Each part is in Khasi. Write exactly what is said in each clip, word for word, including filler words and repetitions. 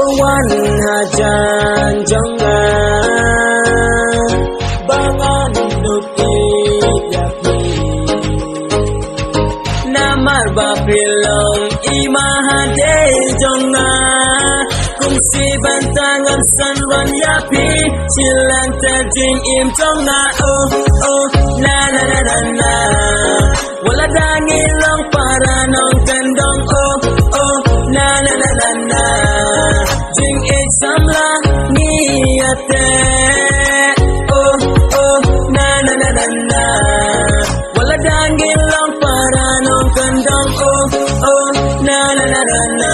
Wan hajan jong nga ba ngan dup ïa phi. Namar ba phi long i mahadei jong nga. Kum shi bynta ngan san wan ïa phi. Shi lynter jingim jong nga. Oh, oh, na, na, na, na, na. Wat la da ngi long para nongkyndong, oh, oh, na, na, na, na, na. Jingïeit samla ngi ïa teh, oh, oh, na, na, na, na, na. Wat la da ngi long para nongkyndong, oh, oh, na, na, na, na, na.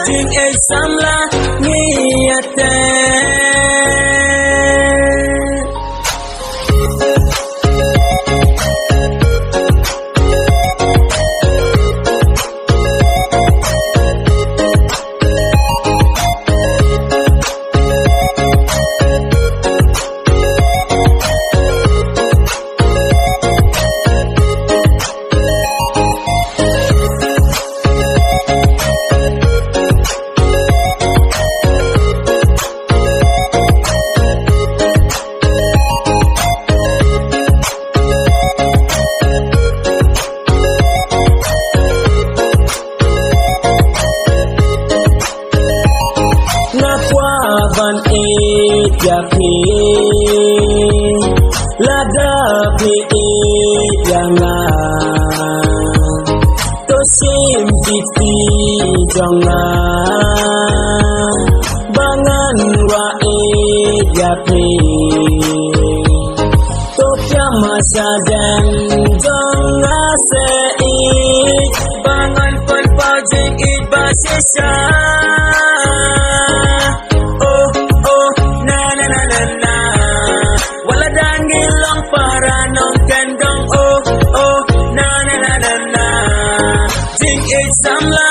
Jingïeit samla ngi ïa teh. Nga kwah ban ïeit ïa phi, lada phi ïeit ïa nga. To shim kti jong nga ba ngan wah ïeit ïa phi. To pdiang ma shadem jong nga seh ïeit ba ngan pynpaw jingïeit ba shisha. Oh, oh, na, na, na, na, na. Wat la da ngi long para nongkyndong, oh, oh, na, na, na, na, na. Jingïeit samla